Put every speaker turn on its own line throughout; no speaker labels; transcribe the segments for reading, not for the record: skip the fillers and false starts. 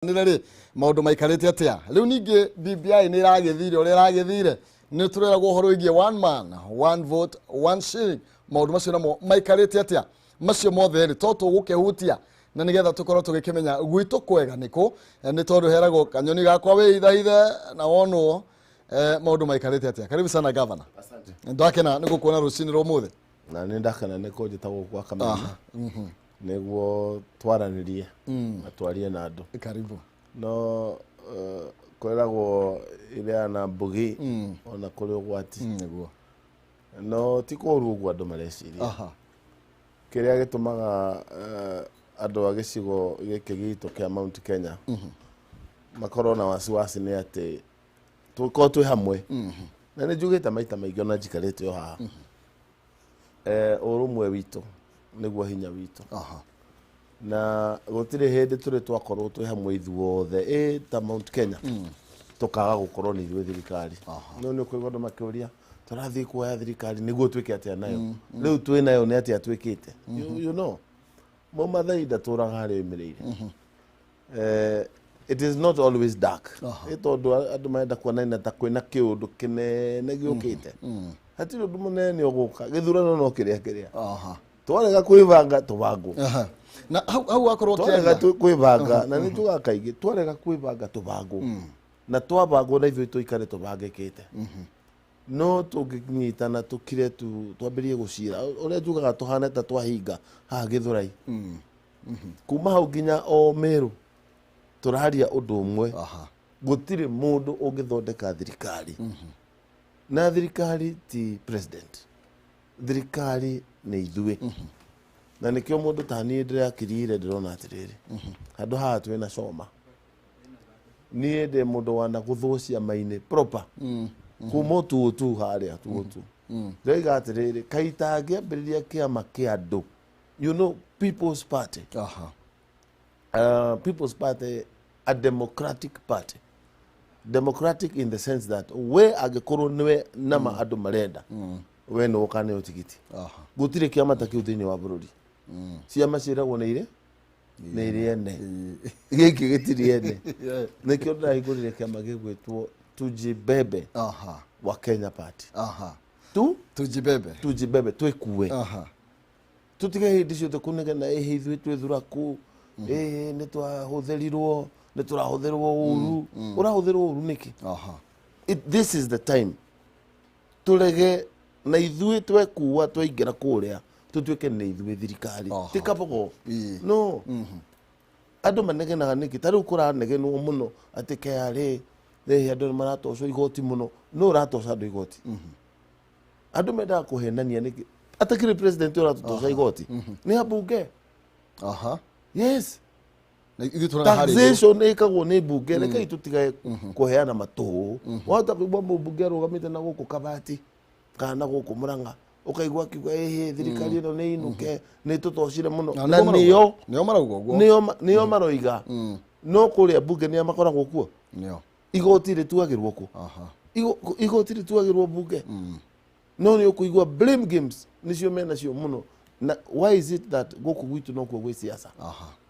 Nĩ maũndũ maikarĩte atĩa rĩu? Ningĩ BBI nĩ ĩragĩthire ũrĩa ĩragĩthire, nĩ tũreragwo ũhoro wĩgiĩ one man, one vote, one shilling. Maũndũ macio namo maikarĩte atĩa? Macio mothe rĩ, to tũgũkĩhutia na nĩgetha tũkorwo tũgĩkĩmenya gwitũ kwega nĩkũ, nĩ tondũ heragwo kanyoni gakwa wĩhithahithe na wonwo. Maũndũ maikarĩte atĩa? Karibu sana, Governor.
Asante.
Ndakena nĩ gũkuona rũcinĩ rwa ũmũthĩ.
Na nĩ ndakena nĩ kũnjĩta gũkũ gwa Kameme nĩguo twaranĩrie na twarie na andũ.
Karibu.
No kwĩragwo ĩrĩa na mbugi ona kũrĩ ũgwati.
Nĩguo.
No ti kũũru ũguo andũ mareciria. Kĩrĩa gĩtũmaga andũ a gĩcigo gĩkĩ gitũ kĩa Mount Kenya makorwo na wasiwasi nĩ atĩ tũkorwo twĩ hamwe, na nĩ njugĩte maita maingĩ ona njikarĩte o haha, ũrũmwe witũ nĩguo hinya witũ. Na gũtirĩ hĩndĩ tũrĩ twakorwo twĩ hamwe ithuothe ĩ ta Mount Kenya tũkaga gũkorwo nĩ ithuĩ thirikari. No nĩ ũkũigua andũ makĩũria, tũrathiĩ kuoya thirikari nĩguo twĩke atĩa nayo? Rĩu twĩ nayo nĩ atĩa twĩkĩte? Mũmathai ndatũraga harĩa oimĩrĩire. It is not always dark. Ĩ tondũ andũ marenda kuonania ta kwĩna kĩũndũ kĩnene gĩũkĩte. Hatirĩ ũndũ mũnene ũgũka. Gĩthurano no kĩrĩa kĩrĩa twarega kwĩbanga, tũbangwo.
Na hau wakorwo
twarega
ũkĩaria
kwĩbanga, na nĩ tugaga kaingĩ, twarega kwĩbanga tũbangwo, na twabangwo na ithuĩ tũikare tũbangĩkĩte. No tũngĩnyitana, tũkire tu, twambĩrĩrie gũcira ũrĩa njugaga, tũhane ta twahinga haha Gĩthũrai, kuma hau nginya o Meru tũraria ũndũ ũmwe. Gũtirĩ mũndũ ũngĩthondeka thirikari, na thirikari ti president, thirikari nĩ ithuĩ. Na nĩkĩo mũndũ ta niĩ ndĩrakirire, ndĩrona atĩrĩrĩ, handũ haha twĩna coma, niĩ ndĩ mũndũ wana gũthwo ciama-inĩ proper kuma o tu harĩa tu ndĩroiga atĩrĩrĩ, kaita ngĩambĩrĩria kĩama kĩa andũ, People's Party. People's Party, a democratic party, democratic in the sense that we angĩkorwo nĩwe nama andũ marenda, we nĩ ũkaneo tigiti. Gũtirĩ kĩama ta kĩu thĩinĩ wa bũrũri. Ciama ciĩragwo nĩ irĩ nĩ irĩ ene, gĩkĩ gĩtirĩ ene. Nĩkĩo ndĩrahingũrire kĩama gĩgwĩtwo Tujibebe wa Kenya Party. Tu
Tujibebe.
Tujibebe, twĩkue. Tutige hĩndĩ ciothe kũnegena, ĩhĩ ithuĩ twĩthura kũ, ĩhĩ nĩ twahũthĩrirwo, nĩ tũrahũthĩrwo ũru. Ũrahũthĩrwo ũru nĩkĩ? This is the time tũrege na ithuĩ twekua, twaingĩra kũrĩa, tũtuĩke nĩ ithuĩ thirikari. Ti kabogo. No andũ manegenaga nĩkĩ? Ta rĩu kũranegenwo mũno atĩ KRA rĩhĩ, andũ nĩ maratocwo igoti mũno. No ũratoca andũ igoti? Andũ mendaga kũhenania nĩkĩ? Atakĩrĩ president ũratũtoca igoti, nĩ ambunge. Yes.
Na ithuĩ tuonaga harĩa igũrũ.
Taxation ĩkagwo nĩ mbunge. Rekei tũtige kũheana matũhũ. Wahota kũigua mũmbunge arũgamĩte na gũkũ Kabati kana na gũkũ Mũrang'a, ũkaigua akiuga, ĩhĩ thirikari ĩno nĩ inũke, nĩ tũtocire mũno.
Na
na
nĩguo marauga.
Nĩo
Nĩo marauga ũguo.
Nĩo maroiga, no kũrĩa mbunge nĩa makoragwo kuo.
Nĩo.
Igoti rĩtuagĩrwo kũ? Igoti rĩtuagĩrwo mbunge. No nĩ ũkũigua blame games nĩcio menacio mũno. Na why is it that gũkũ gwitũ nokuo gwĩ siasa?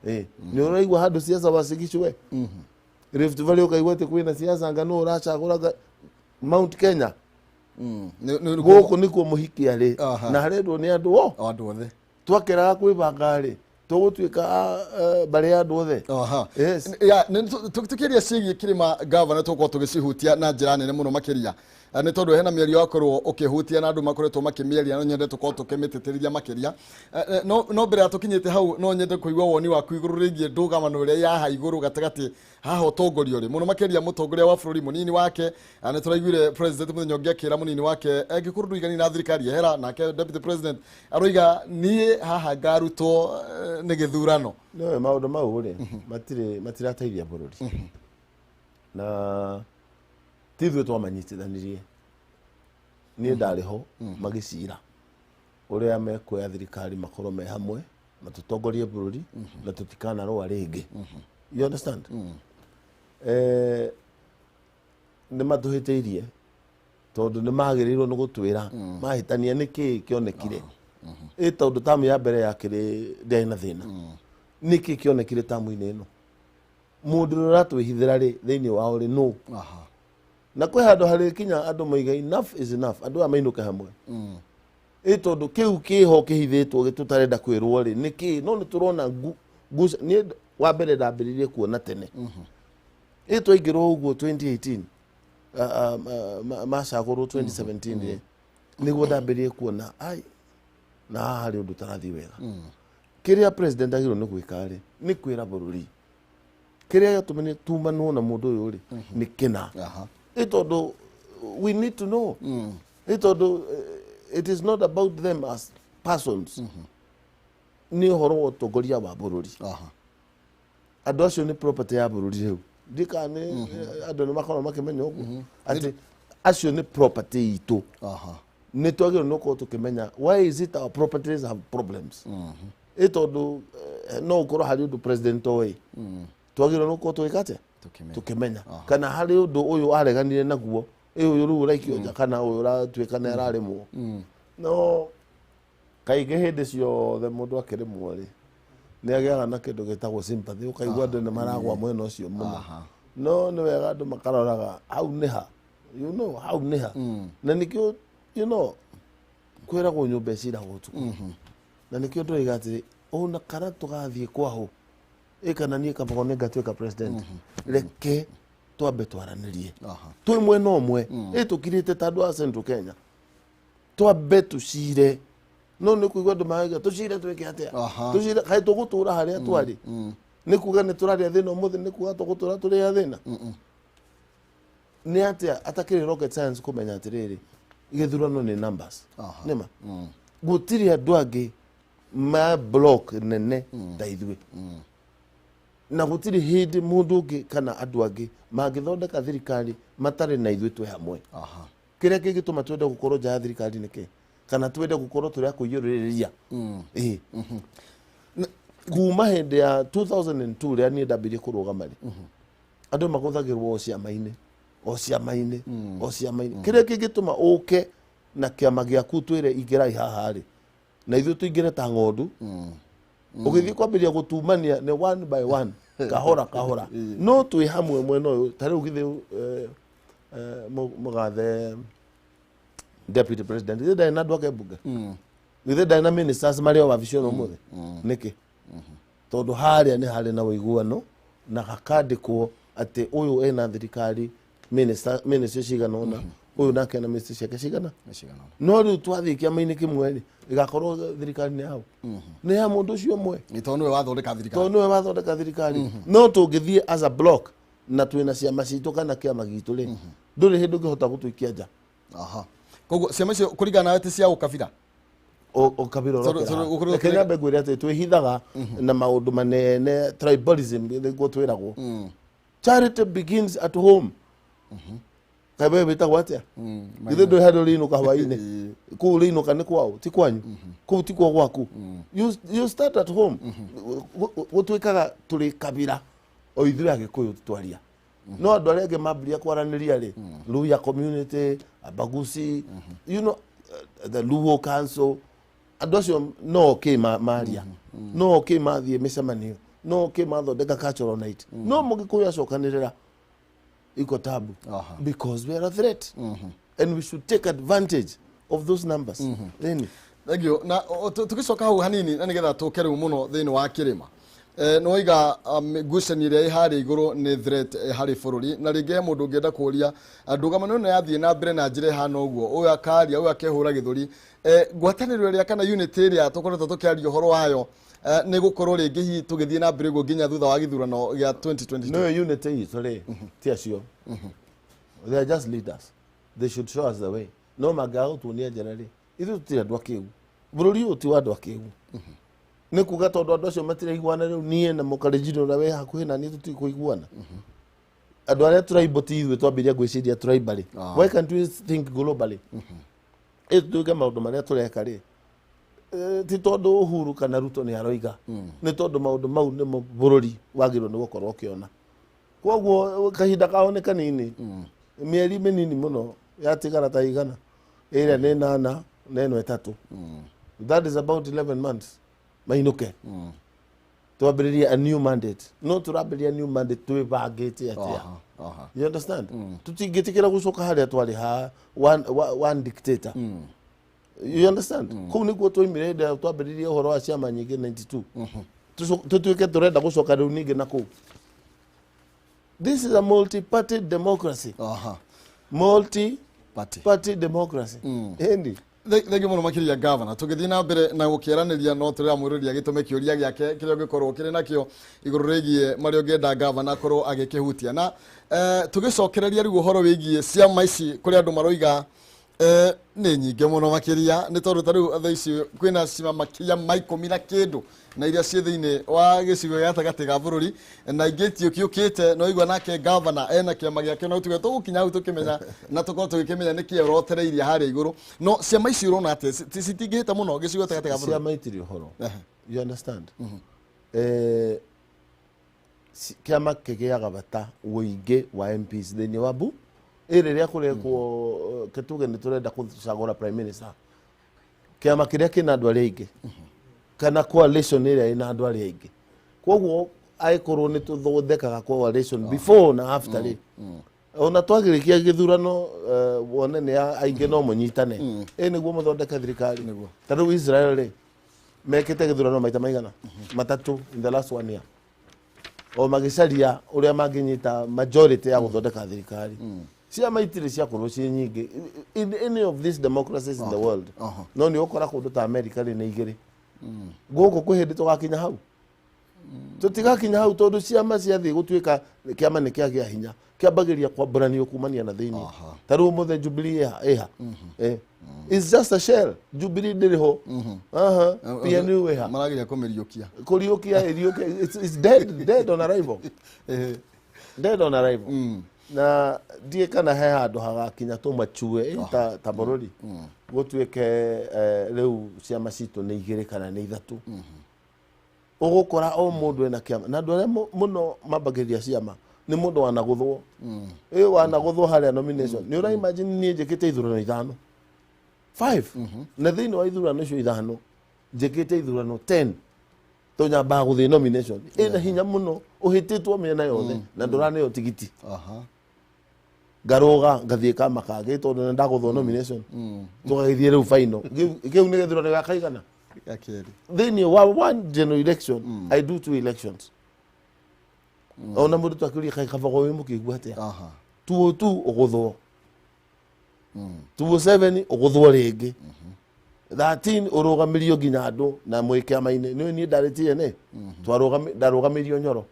Nĩ ũraigua handũ siasa wacigicwe Rift Valley, ũkaigua atĩ kwĩna siasa, anga nũ ũracagũraga Mount Kenya? Gũkũ nĩkuo mũhiki arĩ. Na harendwo nĩ andũ o
O andũ othe.
Twakĩraga kwĩbanga rĩ, tũgũtuĩka mbarĩ ya andũ othe. Yes.
Ya, tukiaria ciĩgiĩ kĩrĩma, Gavana, tũgũkorwo tũgĩcihutia na njĩra nene mũno makĩria. Nĩ tondũ hena mĩario yakorwo ũkĩhutia na andũ makoretwo makĩmĩaria, no nyende tũkorwo tũkĩmĩtĩtĩrithia makĩria. No mbere ya tũkinyĩte hau, no nyende kũigua woni waku igũrũ rĩgiĩ ndũgamano ĩrĩa yaha igũrũ gatagatĩ haha ũtongoria ũrĩ mũno makĩria mũtongoria wa bũrũri, mũnini wake. Nĩ tũraiguire president mũthenya ũngĩ akĩra mũnini wake, angĩkorwo ndũigani na thirikari, ehera. Nake deputy president aroiga, niĩ haha ngarutwo nĩ gĩthurano.
No maũndũ mau rĩ, matirĩ matirateithia bũrũri, na ti ithuĩ twamanyitithanirie. Niĩ ndarĩ ho magĩcira ũrĩa mekuoya thirikari, makorwo me hamwe na tũtongorie bũrũri na tũtikanarũa rĩngĩ. You understand? Nĩ matũhĩtĩirie tondũ nĩ magĩrĩirwo nĩ gũtwĩra mahĩtania nĩ kĩĩ kĩonekire. Ĩ tondũ tamu ya mbere yakĩrĩ ndĩarĩ na thĩna, nĩ kĩĩ kĩonekire tamu-inĩ ĩno? Mũndũ ũrĩa ũratwĩhithĩra rĩ thĩinĩ wao rĩ nũ? Na kwĩ handũ harĩ kinya andũ moiga enough is enough, andũ aya mainũke hamwe. Ĩ tondũ kĩu kĩho kĩhithĩtwo tũtarenda kwĩrwo rĩ nĩ kĩ? No nĩ tũrona niĩ wa mbere ndambĩrĩirie kuona tene. Ĩ twaingĩrwo ũguo 2018 macagũrwo 2017 rĩ nĩguo ndambĩrĩirie kuona ai na haha harĩ ũndũ ũtarathiĩ wega. Kĩrĩa president agĩrĩirwo nĩ gwĩka rĩ nĩ kwĩra bũrũri kĩrĩa gĩatũmire tumanwo na mũndũ ũyũ rĩ nĩ kĩna. Ĩ tondũ we need to know. Ĩ tondũ it is not about them as persons. Nĩ ũhoro wa ũtongoria wa bũrũri. Andũ acio nĩ property ya bũrũri rĩu. Ndika nĩ andũ nĩ makoragwo makĩmenya ũguo atĩ acio nĩ property itũ. Nĩ twagĩrĩirwo nĩ gũkorwo tũkĩmenya why is it our properties have problems. Ĩ tondũ no ũkorwo harĩ ũndũ president oĩ. Twagĩrĩirwo nĩ gũkorwo tũgĩka atĩa? Tũkĩmenya. Kana harĩ ũndũ ũyũ areganire naguo, ĩ ũyũ rĩu ũraikio nja kana ũyũ ũratuĩka nĩ ararĩmwo. No kaingĩ hĩndĩ ciothe mũndũ akĩrĩmwo rĩ nĩ agĩaga na kĩndũ gĩtagwo sympathy, ũkaigua andũ nĩ maragwa mwena ũcio mũno. No nĩ wega andũ makaroraga hau nĩ ha, you know, hau nĩ ha. Na nĩkĩo you know kwĩragwo nyũmba ĩciragwo ũtukũ. Na nĩkĩo ndĩroiga atĩrĩ ona kana tũgathiĩ kwahũ ĩ kana niĩ Kabogo nĩ ngatuĩka president, reke twambe twaranĩrie twĩ mwena ũmwe. Ĩ tũkirĩte ta andũ a Central Kenya twambe tũcire. No nĩ kũigua andũ marauga tũcire twĩke atĩa? Tũcire kaĩ tũgũtũra harĩa twarĩ? Nĩ kuga nĩ tũrarĩa thĩna ũmũthĩ, nĩ kuga tũgũtũra tũrĩ a thĩna? Nĩ atĩa atakĩrĩ rocket science kũmenya atĩrĩrĩ gĩthurano nĩ numbers. Nĩma gũtirĩ andũ angĩ ma block nene ta ithuĩ. Na gũtirĩ hĩndĩ mũndũ ũngĩ kana andũ angĩ mangĩthondeka thirikari matarĩ na ithuĩ twĩ hamwe. Kĩrĩa kĩngĩtũma twende gũkorwo nja ya thirikari nĩ kĩ? Kana twende gũkorwo tũrĩ a kũiyũrĩrĩria? Ĩĩ. Kuma hĩndĩ ya 2002 rĩrĩa niĩ ndambirie kũrũgama rĩ, andũ magũthagĩrwo o ciama-inĩ, o ciama-inĩ, o ciama-inĩ. Kĩrĩa kĩngĩtũma ũke na kĩama gĩaku twĩre ingĩrai haha rĩ, na ithuĩ tũingĩre ta ng'ondu, ũgĩthiĩ kwambĩrĩria gũtumania nĩ one by one, kahora kahora. No twĩ hamwe mwena ũyũ, ta rĩu githĩ mũgathe deputy president githĩ ndarĩ na andũ ake mbunge? Githĩ ndarĩ na ministers marĩ o wabici ona ũmũthĩ? Nĩkĩ? Tondũ harĩa nĩ harĩ na ũiguano na hakandĩkwo atĩ ũyũ ena thirikari ministry cigana ũna, ũyũ nake ena ministry ciake cigana. No rĩu twathiĩ kĩama-inĩ kĩmwe rĩ, ĩgakorwo thirikari nĩ hau nĩ ya mũndũ ũcio ũmwe.
Nĩ tondũ nĩwe wathondeka thirikari.
Tondũ nĩwe wathondeka thirikari. No tũngĩthiĩ as a block na twĩna ciama citũ kana kĩama gitũ rĩ, ndũrĩ hĩndĩ ũngĩhota gũtũikia nja.
Koguo ciama icio kũringana nawe ti cia ũkabira?
Ũkabira ũrokĩra. Reke nyambe ngwĩre atĩ twĩhithaga na maũndũ manene, tribalism nĩguo twĩragwo. Charity begins at home. Kaĩ we wĩtagwo atĩa? Githĩ ndũrĩ harĩa ũrĩinũka hwainĩ? Kũu ũrĩinũka nĩ kwao, ti kwanyu. Kũu ti kuo gwaku. You start at home. Gũtuĩkaga tũrĩ kabira o ithuĩ Agĩkũyũ twaria. No andũ arĩa angĩ mambĩrĩria kwaranĩria rĩ, Luhya community, Abagusi, you know, the Luo Council, andũ acio no okay maria, no okay mathiĩ mĩcemanio, no okay mathondeka cultural night. No mũgĩkũyũ acokanĩrĩra iko tabu. Because we are a threat. And we should take advantage of those numbers. Ĩni.
Thank you. Na tũgĩcoka hau hanini na nĩgetha tũke rĩu mũno thĩinĩ wa kĩrĩma. Nĩwaiga ngucanio ĩrĩa ĩ harĩa igũrũ nĩ threat harĩ bũrũri, na rĩngĩ he mũndũ ũngĩenda kũũria ndũgamano ĩno yathiĩ na mbere na njĩra ĩhana ũguo, ũyũ akaria, ũyũ akehũra gĩthũri, ngwatanĩro ĩrĩa kana unity ĩrĩa tũkoretwo tũkĩaria ũhoro wayo nĩ gũkorwo rĩngĩ hihi tũgĩthiĩ na mbere ũguo nginya thutha wa gĩthurano gĩa 2022?
No unity itũ rĩ ti acio, they are just leaders, they should show us the way. No mangĩaga gũtuonia njĩra rĩ, ithuĩ tũtirĩ andũ akĩgu, bũrũri ũyũ ti wa andũ akĩgu. Nĩ kuga tondũ andũ acio matiraiguana rĩu niĩ na mũkarenjini ũrĩa wĩ hakuhĩ na niĩ tũtirĩ kũiguana. Andũ arĩa tribal ti ithuĩ twambĩrĩria gwĩciria tribally. Why can't we think globally? Ĩ tuge maũndũ marĩa tũreka rĩ, ti tondũ Uhuru kana Ruto nĩ aroiga, nĩ tondũ maũndũ mau nĩmo bũrũri wagĩrĩirwo nĩ gũkorwo ũkĩona. Koguo kahinda kao nĩ kanini, mĩeri mĩnini mũno yatigara ta igana, ĩrĩa nĩ 8 na ĩno 3, that is about 11 months mainũke. Twambĩrĩrie a new mandate, no tũrambĩrĩria new mandate twĩbangĩte atĩa? You understand? Tũtingĩtĩkĩra gũcoka harĩa twarĩ ha one dictator. You understand? Kũu nĩkuo twaimire hĩndĩ ĩrĩa twambĩrĩirie ũhoro wa ciama nyingĩ 92. Tũtuĩke tũrenda gũcoka rĩu ningĩ na kũu. This is a multi-party democracy. Multi
Party.
Party democracy. Ĩndi.
Thengiũ mũno makĩria, gavana. Tũgĩthiĩ na mbere na gũkĩaranĩria, no tũramwĩrĩria gĩtũme kĩũria gĩake kĩrĩa ũngĩkorwo kĩrĩ nakĩo igũrũ rĩgiĩ marĩa ũngĩenda gavana akorwo agĩkĩhutia na tũgĩcokereria rĩu ũhoro wĩgiĩ ciama ici kũrĩa andũ maroiga nĩ nyingĩ mũno makĩria, nĩ tondũ ta rĩu thaa ici kwĩna ciama makĩria ma 10 na kĩndũ na iria ciĩ thĩinĩ wa gĩcigo gĩa gatagatĩ ga bũrũri na ingĩ itiũkĩũkĩte. No igua nake gavana ena kĩama gĩake, no tuge tũgũkinya hau tũkĩmenya na tũkorwo tũgĩkĩmenya nĩkĩ orotereirie harĩa igũrũ. No ciama ici ũrona atĩ citingĩhĩta mũno gĩcigo gatagatĩ ga bũrũri?
Ciama itirĩ ũhoro. You understand? Kĩama kĩgĩaga bata ũingĩ wa MPs thĩinĩ wa bu ĩ rĩrĩa kũrekwo kĩtuge nĩ tũrenda gũcagũra prime minister, kĩama kĩrĩa kĩna andũ arĩa aingĩ kana coalition ĩrĩa ĩna andũ arĩa aingĩ. Koguo angĩkorwo nĩ tũthondekaga coalition before na after rĩ, ona twagĩrĩkia gĩthurano, wone nĩ aingĩ no mũnyitane ĩ nĩguo mũthondeke thirikari. Ta rĩu Israel rĩ, mekĩte gĩthurano maita maigana matatũ in the last one year, o magĩcaria ũrĩa mangĩnyita majority ya gũthondeka thirikari. Ciama itirĩ ciakorwo ciĩ nyingĩ in any of these democracies in the world. No nĩ ũkora kũndũ ta America rĩ, nĩ igĩrĩ. Gũkũ kwĩ hĩndĩ tũgakinya hau? Tũtigakinya hau, tondũ ciama ciathiĩ gũtuĩka kĩama nĩ kĩagĩa hinya, kĩambagĩria kwambũranio kumania na thĩinĩ. Ta rĩu ũmũthĩ Jubilee ĩha ĩha. It's just a shell. Jubilee ndĩrĩ ho. Aha. PNU ĩha?
Marageria kũmĩriũkia.
Kũriũkia ĩriũke? It's dead, dead on arrival. Dead on arrival. Na ndiĩ kana he handũ hagakinya tũmachue ta bũrũri gũtuĩke rĩu ciama citũ nĩ igĩrĩ kana nĩ ithatũ. Ũgũkora o mũndũ ena kĩama, na andũ arĩa mũno mambagĩrĩria ciama nĩ mũndũ wanagũthwo, ĩ wanagũthwo harĩa nomination. Nĩ ũra imagine niĩ njĩkĩte ithurano ithano, five, na thĩinĩ wa ithurano icio ithano njĩkĩte ithurano 10, tũnyambaga gũthiĩ nomination ĩna hinya mũno, ũhĩtĩtwo mĩena yothe na ndũraneo tigiti. Ngarũga ngathiĩ kama kangĩ tondũ nĩ ndagũthwo nomination, tũgagĩthiĩ rĩu final. Kĩu nĩ gĩthurano gĩa kaigana?
Gĩa kerĩ.
Thĩinĩ wa one general election I do two elections. Ona mũndũ twakĩũria kaĩ kabago wĩ mũkĩigua atĩa? 202 ũgũthwo, 207 ũgũthwo rĩngĩ, 13 ũrũgamĩrio nginya andũ na mwĩ kĩama-inĩ. Nĩ niĩ ndarĩ TNA, ndarũgamĩrio Nyoro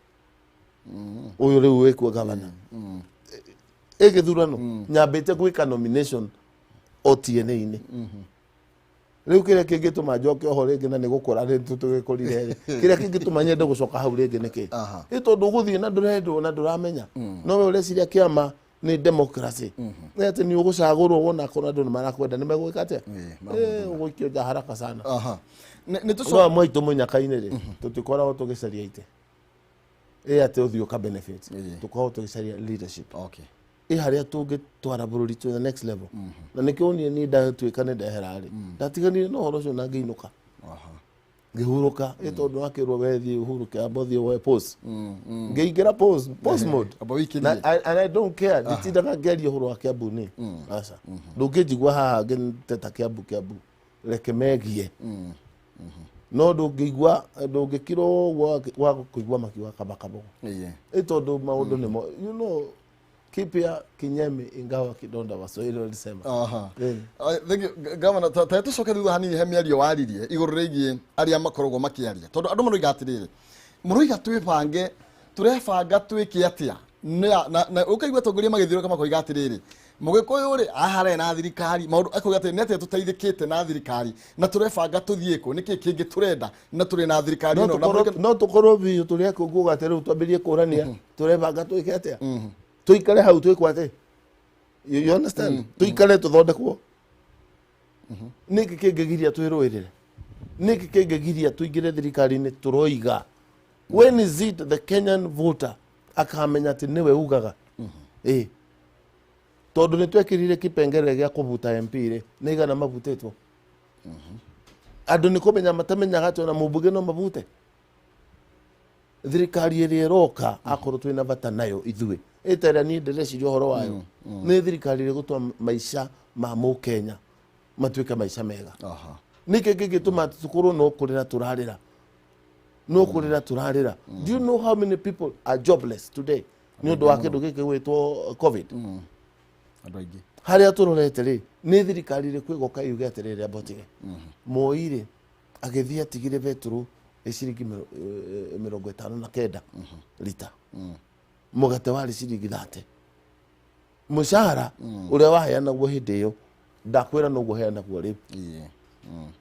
ũyũ rĩu wĩkuo gavana ĩ gĩthurano, nyambĩte gwĩka nomination o TNA-inĩ. Rĩu kĩrĩa kĩngĩtũma njoke oho rĩngĩ na nĩ gũkũra rĩ tũgĩkũrire rĩ, kĩrĩa kĩngĩtũma nyende gũcoka hau rĩngĩ nĩ kĩ? Ĩ tondũ ũgũthiĩ na ndũrendwo na ndũramenya, no we ũreciria kĩama nĩ democracy, nĩ atĩ nĩ ũgũcagũrwo wona akorwo andũ nĩ marakwenda nĩ megwĩka atĩa? Ũgũikio nja haraka sana.
Nĩ tũco
No mwaitũ mũnyaka-inĩ rĩ, tũtikoragwo tũgĩcaria itĩ ĩ atĩ ũthiĩ ũka benefit. Tũkoragwo tũgĩcaria leadership ĩ harĩa tũngĩtwara bũrũri to the next level. Na nĩkĩo niĩ ndatuĩka nĩ ndehera rĩ, ndatiganire na ũhoro ũcio na ngĩinũka, ngĩhurũka, ĩ tondũ wakĩrwo wethiĩ ũhurũke, amba ũthiĩ woe pause. Ngĩingĩra pause mode.
Amba wĩikĩrie.
Na, and I don't care. Nditindaga ngĩaria ũhoro wa Kiambu nĩ aca. Ndũngĩnjigua haha ngĩteta Kiambu. Kiambu reke megie, no ndũngĩigua, ndũngĩkira ũguo wa kũigua makiuga kaba kabogo. Ĩ tondũ maũndũ nĩmo kipya kinyemi ingawa kidonda, Waswahili walisema.
Thank you, Governor. Ta tũcoke thutha hanini he mĩario waririe igũrũ rĩgiĩ arĩa makoragwo makĩaria, tondũ andũ maroiga atĩrĩrĩ, mũroiga twĩbange, tũrebanga twĩke atĩa? Na ũkaigua atongoria magĩthiũrũrũka makoiga atĩrĩrĩ, mũgĩkũyũ rĩ aharĩa na thirikari maũndũ, akoiga atĩrĩ, nĩ atĩa tũteithĩkĩte na thirikari na tũrebanga tũthiĩ kũ, nĩkĩ kĩngĩ tũrenda na tũrĩ na thirikari
no
ĩno na
no tũkorwo biũ tũrĩ akũnguga atĩ rĩu twambĩrie kũrania tũrebanga twĩke atĩa, tũikare hau twĩkwo atĩ, you understand, tũikare tũthondekwo. Nĩkĩ kĩngĩgiria twĩrũĩrĩre? Nĩkĩ kĩngĩgiria tũingĩre thirikari-inĩ? Tũroiga, when is it the Kenyan voter akamenya atĩ nĩwe ugaga ĩ tondũ nĩ twekĩrire kĩpengere gĩa kũbuta MP rĩ, nĩ igana mabutĩtwo? Andũ nĩ kũmenya matamenyaga atĩ ona mũmbunge no mabute. Thirikari ĩrĩa ĩroka, akorwo twĩna bata nayo ithuĩ, ĩta ĩrĩa niĩ ndĩreciria ũhoro wayo, nĩ thirikari ĩrĩa ĩgũtũma maica ma mũkenya matuĩke maica mega. Nĩkĩ kĩngĩtũma atĩ tũkorwo no kũrĩra tũrarĩra, no kũrĩra tũrarĩra? Do you know how many people are jobless today nĩ ũndũ wa kĩndũ gĩkĩ gwĩtwo COVID?
Andũ aingĩ.
Harĩa tũrorete rĩ, nĩ thirikari ĩrĩkũ ĩgoka yuge atĩrĩrĩ, ambotige Moi rĩ, agĩthiĩ atigire betũrũ ĩ ciringi 59 rita, mũgate warĩ ciringi 30, mũcara ũrĩa waheanagwo hĩndĩ ĩyo, ndakwĩra noguo heanagwo rĩu.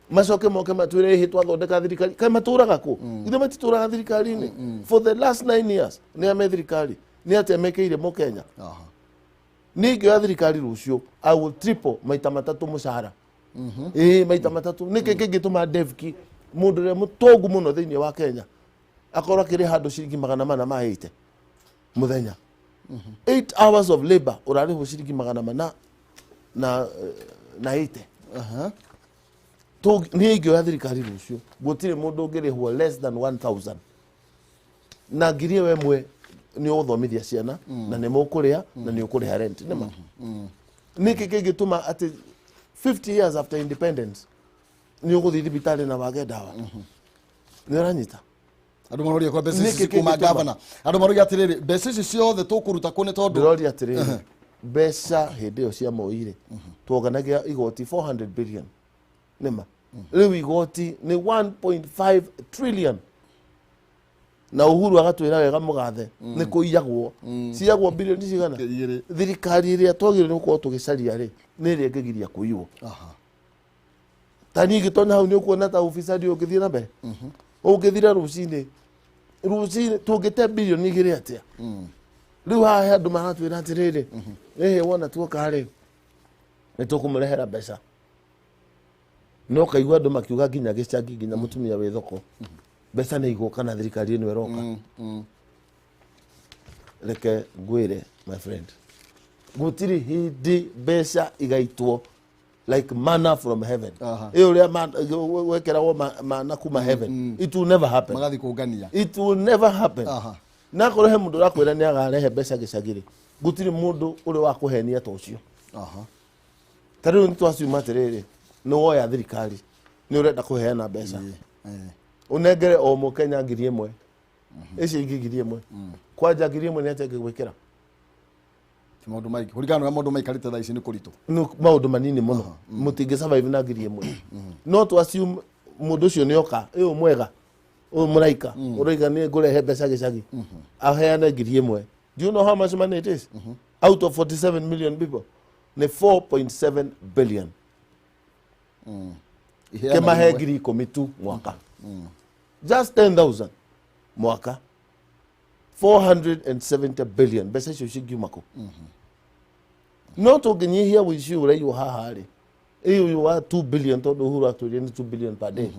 Macoke moke matwĩre ĩhĩ twathondeka thirikari. Kaĩ matũraga kũ? Ithe matitũraga thirikari-inĩ. For the last 9 years nĩ ame thirikari, nĩ atĩa mekĩire mũkenya? Niĩ ingĩoya thirikari rũciũ, I will triple, maita matatũ mũcara, ĩĩ, maita matatũ. Nĩkĩ kĩngĩtũma Devki, mũndũ ũrĩa mũtongu mũno thĩinĩ wa Kenya, akorwo akĩrĩ handũ ciringi 480 mũthenya? 8 hours of labor ũrarĩhwo ciringi magana mana na 80. Niĩ ingĩoya thirikari rũciũ, gũtirĩ mũndũ ũngĩrĩhwo less than 1000, na ngiri ĩyo ĩmwe nĩ ũgũthomithia ciana na nĩ mũkũrĩa na nĩ ũkũrĩha rent. Nĩma nĩkĩ kĩngĩtũma atĩ 50 years after independence nĩ ũgũthiĩ thibitarĩ na wage ndawa? Nĩ ũranyita?
Andũ maroria kwa mbeca ici
Nĩkĩ
cikuma.
kĩngĩtũma?
Gavana, andũ maroria atĩrĩrĩ, mbeca ici ciothe tũkũruta kũ? Nĩ tondũ
Ndĩroria atĩrĩrĩ, mbeca hĩndĩ ĩyo cia Moi rĩ, tuonganagia igoti 400 billion. Nĩma rĩu igoti nĩ 1.5 trillion, na Uhuru agatwĩra wega mũgathe nĩ kũiyagwo, ciyagwo bilioni cigana?
Igĩrĩ.
Thirikari ĩrĩa twagĩrĩirwo nĩ gũkorwo tũgĩcaria rĩ, nĩ ĩrĩa ĩngĩgiria kũiywo. Ta niĩ ingĩtonya hau, nĩ ũkuona ta ufisadi ũngĩthiĩ na mbere, ũngĩthira rũcinĩ rũcinĩ. Tũngĩte bilioni 2 atĩa? Rĩu haha he andũ maratwĩra atĩrĩrĩ, ĩhĩ, wona tuoka rĩ, nĩ tũkũmũrehera mbeca. No kaigua andũ makiuga nginya gĩcagi, nginya mũtumia wĩ thoko, mbeca nĩ igũka na thirikari ĩno ĩroka. Reke ngwĩre, my friend, gũtirĩ hĩndĩ mbeca igaitwo like manna from heaven. Ĩyo ũrĩa gwekĩragwo mana kuma heaven, it will never happen.
Magathiĩ kũngania.
It will never happen. Na korwo he mũndũ ũrakwĩra nĩ agarehe mbeca gĩcagi-rĩ, gũtirĩ mũndũ ũrĩ wa kũhenia ta ũcio. Ta rĩu nĩ twaciuma atĩrĩrĩ, nĩ woya thirikari, nĩ ũrenda kũheana mbeca, ũnengere o mũkenya 1000, icio ingĩ 1000, kwanja 1000 nĩ atĩa ĩngĩgwĩkĩra?
Ti maũndũ maingĩ kũringana na ũrĩa maũndũ maikarĩte thaa ici, nĩ kũritũ.
Nĩ maũndũ manini mũno, mũtingĩ survive na 1000. No tu assume mũndũ ũcio nĩ oka, ũyũ mwega, ũyũ mũraika ũroiga nĩ ngũrehe mbeca gĩcagi, aheane 1000. Do you know how much money it is out of 47 million people? Nĩ 4.7 billion.
Iheana
Kĩmahe
rĩmwe.
10,000 tu mwaka, just 10,000 mwaka, 470 billion. Mbeca icio cingiuma kũ? No tũngĩnyihia ũici ũraiywo haha rĩ, ĩ ũyũ wa 2 billion, tondũ Uhuru atwĩrire nĩ 2 billion per day,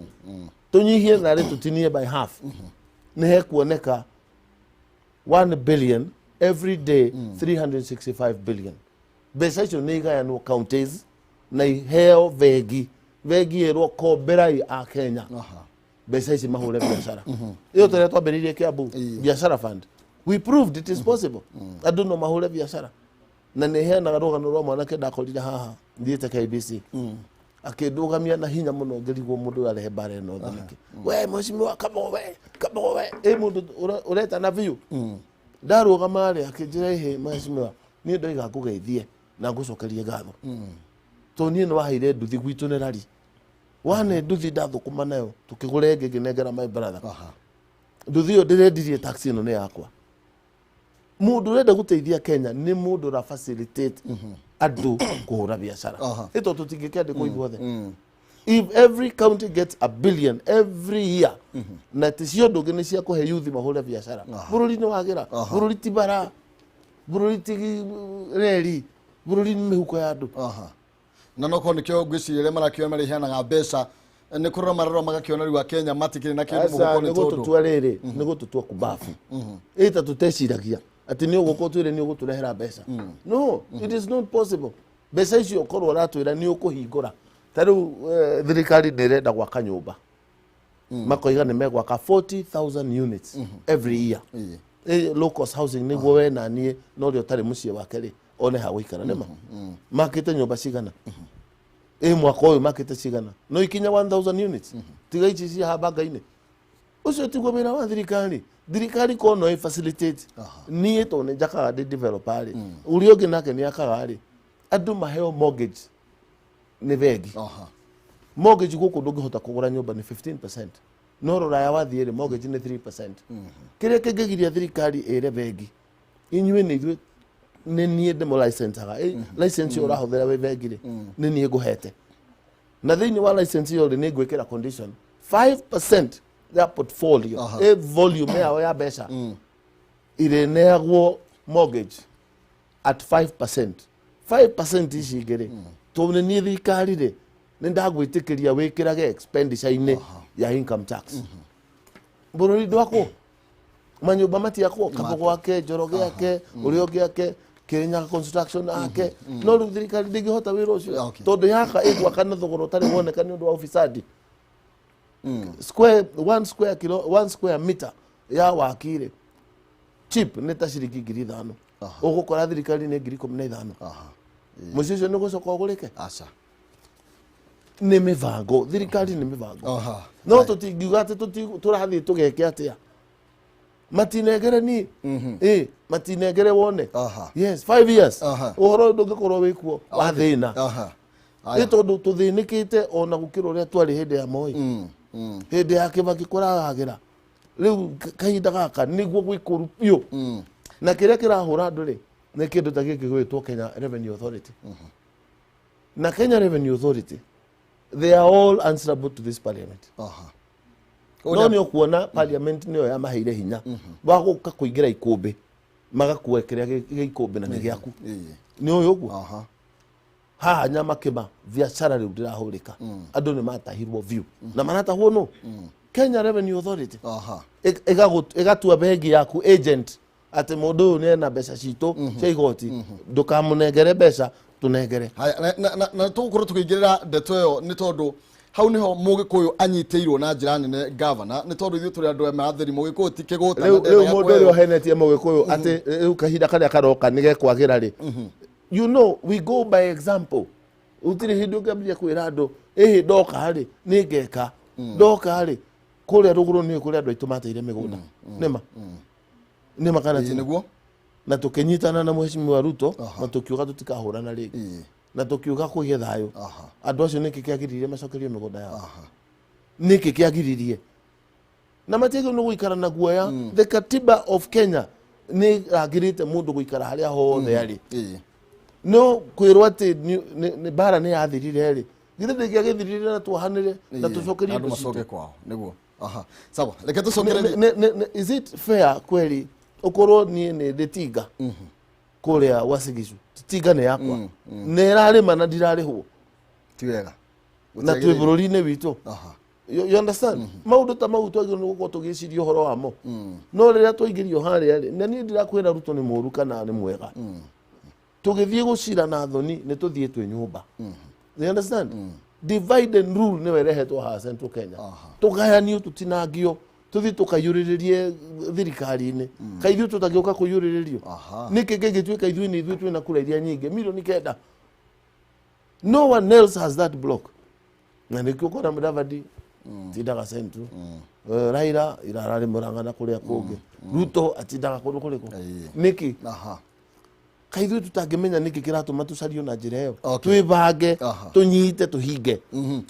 tũnyihie narĩ tũtinie by half, nĩ hekuoneka 1 billion every day, 365 billion. Mbeca icio nĩ igayanwo counties na iheo bengi, bengi ĩrwo komberai a Kenya mbeca ici mahũre biacara ĩyo tũrĩa twambĩrĩirie Kiambu Biashara Fund. We proved it is possible, andũ no mahũre biacara. Na nĩ heanaga rũgano rwa mwanake ndakorire haha thiĩte KBC, akĩndũgamia na hinya mũno, ngĩrigwo mũndũ ũyũ arehe mbara ĩno othe nĩkĩ. "We mheshimiwa, Kabogo, we Kabogo, we ĩ mũndũ ũretana biũ." Ndarũgama rĩ, akĩnjĩra, "Ĩhĩ mheshimiwa, niĩ ndoiga ngũgeithie na ngũcokerie ngatho, tondũ niĩ nĩ waheire nduthi gwitũ nĩ rari wane nduthi, ndathũkũma nayo tũkĩgũra ĩngĩ, ngĩnengera my brother. Nduthi ĩyo ndĩrendirie, taxi ĩno nĩ yakwa." Mũndũ ũrenda gũteithia Kenya nĩ mũndũ ũra facilitate andũ kũhũra biacara. Ĩto tũtingĩkĩandĩkwo ithuothe. If every county gets a billion every year, na ti cio ũndũ ũngĩ, nĩ cia kũhe youth mahũre biacara, bũrũri nĩ wagĩra. Bũrũri ti bara, bũrũri ti reri, bũrũri nĩ mĩhuko ya andũ.
Na no korwo nĩkĩo ngwĩciria arĩa marakĩona marĩheanaga mbeca nĩ kũrora marora magakĩona rĩu Akenya matikĩrĩ na kĩndũ
Aca,
mũhuko
nĩ
nĩ tondũ
gũtũtua rĩrĩ, nĩ gũtũtua kumbabu ĩta tũteciragia atĩ nĩ ũgũka ũtwĩre nĩ ũgũtũrehera mbeca. No it is not possible. Mbeca icio ũkorwo ũratwĩra nĩ ũkũhingũra, ta rĩu thirikari nĩ ĩrenda gwaka nyũmba. Makoiga nĩ megwaka 40,000 units every year. Low cost housing, nĩguo we na niĩ na ũrĩa ũtarĩ mũciĩ wake rĩ one ha gũikara. Nĩma makĩte nyũmba cigana ĩ mwaka ũyũ? Makĩte cigana? No ikinya 1000 units, tiga ici cia habanga-inĩ. Ũcio tiguo wĩra wa thirikari. Thirikari ko no ĩ facilitate. Niĩ tondũ nĩ njakaga, ndĩ developer rĩ, ũrĩa ũngĩ nake nĩ akaga rĩ, andũ maheo mortgage nĩ bengi. Mortgage gũkũ ndũngĩhota kũgũra nyũmba nĩ 15%, no rũraya wathiĩ rĩ, mortgage nĩ 3%. Kĩrĩa kĩngĩgiria thirikari ĩre bengi, inyuĩ nĩ ithuĩ, nĩ niĩ ndĩmũ-licensaga, license ĩyo ũrahũthĩra wĩ bengi rĩ, nĩ niĩ ngũhete, na thĩinĩ wa license ĩyo rĩ, nĩ ngwĩkĩra condition 5% ya portfolio, ĩ volume yao ya mbeca irĩneagwo mortgage at 5%. 5% ici ingĩ rĩ, tondũ nĩ niĩ thirikari rĩ, nĩ ndagwĩtĩkĩria wĩkĩrage expenditure-inĩ ya income tax. Bũrũri ndwakwo, manyũmba matiakwo, Kabogo ake, Njoroge ake, ũrĩa ũngĩ ake, Kirinyaga Construction ake, no rĩu thirikari ndĩngĩhota wĩra ũcio tondũ yaka ĩgwaka na thogora ũtarĩ woneka nĩ ũndũ wa ufisadi. Square one square kilo, 1 square meter ya waki rĩ, cheap nĩ ta ciringi 5,000. Ũgũkora thirikari nĩ 15,000. Mũciĩ ũcio nĩ gũcoka ũgũrĩke.
Aca.
Nĩ mĩbango, thirikari nĩ mĩbango. No tũtingiuga atĩ tũrathiĩ tũgeke atĩa, matinengere ni ĩ matinengere wone. Yes, 5 years ũhoro ũyũ ndũngĩkorwo wĩkuo wa thĩna. Nĩ tondũ tũthĩnĩkĩte ona gũkĩra ũrĩa twarĩ hĩndĩ ya Moi, hĩndĩ ya Kĩbaki kũragagĩra. Rĩu kahinda gaka nĩguo gwĩ kũru biũ, na kĩrĩa kĩrahũra andũ rĩ, nĩ kĩndũ ta gĩkĩ gwĩtwo Kenya Revenue Authority. Na Kenya Revenue Authority, they are all answerable to this parliament. No nĩ ũkuona parliament nĩyo yamaheire hinya wa gũka kũingĩra ikũmbĩ, magakua kĩrĩa gĩ ikũmbĩ na nĩ gĩaku. Nĩ ũyũ ũguo. Haha Nyamakĩma biacara rĩu ndĩrahũrĩka, andũ nĩ matahirwo biũ na maratahwo no Kenya Revenue Authority. Ĩgatua bengi yaku agent atĩ mũndũ ũyũ nĩ ena mbeca citũ cia igoti, ndũkamũnengere mbeca, tũnengere.
Haya, na tũgũkorwo tũkĩingĩrĩra ndeto ĩyo, nĩ tondũ hau nĩho Mũgĩkũyũ anyitĩirwo na njĩra nene, gavana, nĩ tondũ ithuĩ tũrĩ andũ ema atheri. Mũgĩkũyũ ti kĩgũta na
Rĩu
ndendaga
rĩu mũndũ ũrĩa
kũheo.
ũhenetie Mũgĩkũyũ atĩ rĩu kahinda karĩa karoka nĩ gekwagĩra rĩ, you know we go by example. Gũtirĩ hĩndĩ ũngĩambĩrĩria kwĩra andũ ĩhĩ ndoka rĩ nĩ ngeka, ndoka rĩ kũrĩa rũgũrũ nĩ kũrĩa andũ aitũ mateire mĩgũnda, nĩma nĩma kana ti?
Nĩguo.
Na tũkĩnyitana na Mheshimiwa Ruto na tũkiuga tũtikahũrana rĩngĩ na tũkiuga kũgĩe thayũ. Andũ acio nĩkĩ kĩagiririe macokerio mĩgũnda yao? Nĩkĩ kĩagiririe na matiagĩrĩirwo nĩ gũikara na guoya? The katiba of Kenya nĩ ĩrangĩrĩte mũndũ gũikara harĩa hothe arĩ. No kwĩrwo atĩ nĩ mbara nĩ yathirire rĩ, githĩ ndĩngĩagĩthirire na tuohanĩre na tũcokerie
andũ
indo citũ?
Macoke kwao nĩguo. Aha, sawa, reke tũcokererie.
Is it fair kweli ũkorwo niĩ nĩ ndĩ tinga kũrĩa Uasin, tinga nĩ yakwa, nĩ ĩrarĩma na ndirarĩhwo?
Ti wega.
Na twĩ bũrũri-inĩ witũ. You understand? Maũndũ ta mau twagĩrĩirwo nĩ gũkorwo tũgĩciria ũhoro wamo, no rĩrĩa twaingĩrio harĩa rĩ, na niĩ ndirakwĩra Ruto nĩ mũũru kana nĩ mwega, tũgĩthiĩ gũcira na thoni nĩ tũthiĩ twĩ nyũmba. You understand? Divide and rule nĩwe ĩrehetwo haha Central Kenya. Tũgayanio, tũtinangio, tũthiĩ tũkaiyũrĩrĩrie thirikari-inĩ. Kaĩ ithuĩ tũtangĩũka kũiyũrĩrĩrio? Nĩkĩ kĩngĩtuĩka ithuĩ nĩ ithuĩ twĩna kura iria nyingĩ, 9 milioni? No one else has that block, na nĩkĩo ũkona Mudavadi tindaga Central, Raila irararĩ Murang'a na kũrĩa kũngĩ, Ruto atindaga kũndũ kũrĩkũ. Nĩkĩ? Kaĩ ithuĩ tũtangĩmenya nĩkĩ kĩratũma tũcario na njĩra ĩyo? Twĩbange, tũnyite, tũhinge.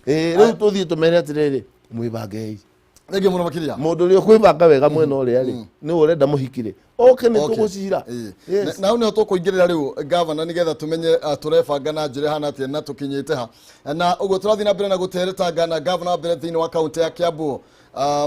Rĩu tũthiĩ tũmere atĩrĩrĩ, mwĩbangei.
Thengiũ mũno makĩria.
Mũndũ ũrĩa ũkwĩbanga wega mwena ũrĩa rĩ, nĩwe ũrenda mũhiki rĩ, oke nĩ tũgũcira. Yes.
Na hau nĩho tũkũingĩrĩra rĩu, gavana, nĩgetha tũmenye tũrebanga na njĩra ĩhana atĩa na tũkinyĩte ha. Na ũguo tũrathiĩ na mbere na gũteretanga na gavana wa mbere thĩinĩ wa kaũntĩ ya Kiambu,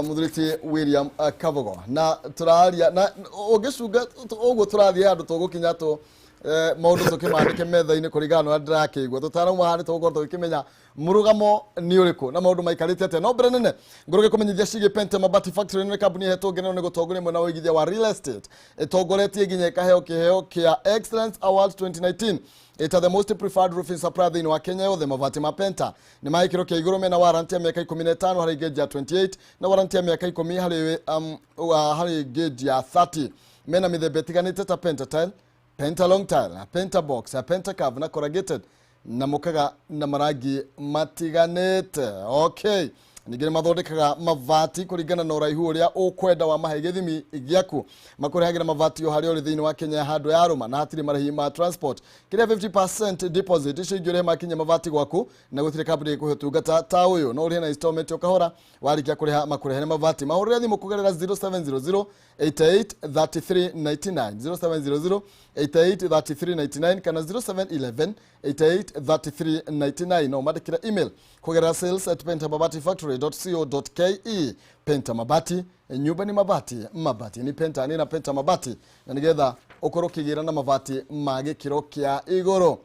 mũthuri ti William Kabogo, na tũraria na ũngĩcunga ũguo tũrathiĩ handũ tũgũkinya tũ Maũndũ tũkĩmandĩke metha-inĩ kũringana na ũrĩa ndĩrakĩigua. Tũtanauma haha nĩtũgũkorwo tũgĩkĩmenya mũrũgamo nĩ ũrĩkũ na maũndũ maikarĩte atĩa. No mbere nene ngũrũge kũmenyithia ciĩgiĩ Pente Mabati Factory. Nĩ kambuni ĩhetwo ngenero nĩ gũtongoria mwena wa ũigithia wa real estate, ĩtongoretie nginya ĩkaheo kĩheo kĩa Excellence Award 2019 ĩta the most preferred roofing supplier thĩinĩ wa Kenya yothe. Mabati ma Penta nĩ ma gĩkĩro kĩa igũrũ, mena warranty ya mĩaka 15 harĩ gauge ya 28 na warranty ya mĩaka 10 harĩ gauge ya 30. Mena mĩthemba ĩtiganĩte ta Penta tile, Penta long tile, Penta box, Penta curve na corrugated, na mũkaga na marangi matiganĩte. Okay, ningĩ nĩ mathondekaga mabati kũringana na ũraihu ũrĩa ũkwenda wa mahe gĩthimi gĩaku. Makũrehagĩra mabati o harĩa ũrĩ thĩinĩ wa Kenya handũ ya rũma, na hatirĩ marĩhi ma transport. Kĩrĩa 50% deposit, icio ingĩ ũrĩhe makinya mabati gwaku, na gũtirĩ kambuni ĩkũhe ũtungata ta ũyũ. No ũrĩhe na installment o kahora, warĩkia kũrĩha makũrehere mabati. Mahũrĩre thimũ kũgerera 0700 88 33 99, 0700 88 33 99 kana 0711 88 33 99. No mandĩkĩre email kũgerera sales@pentamabatifactory.co.ke. Penta Mabati, nyumba ni mabati, mabati ni Penta, ni na Penta Mabati, na nigetha ũkorwo ũkĩgĩra na mabati ma gĩkĩro kĩa igũrũ.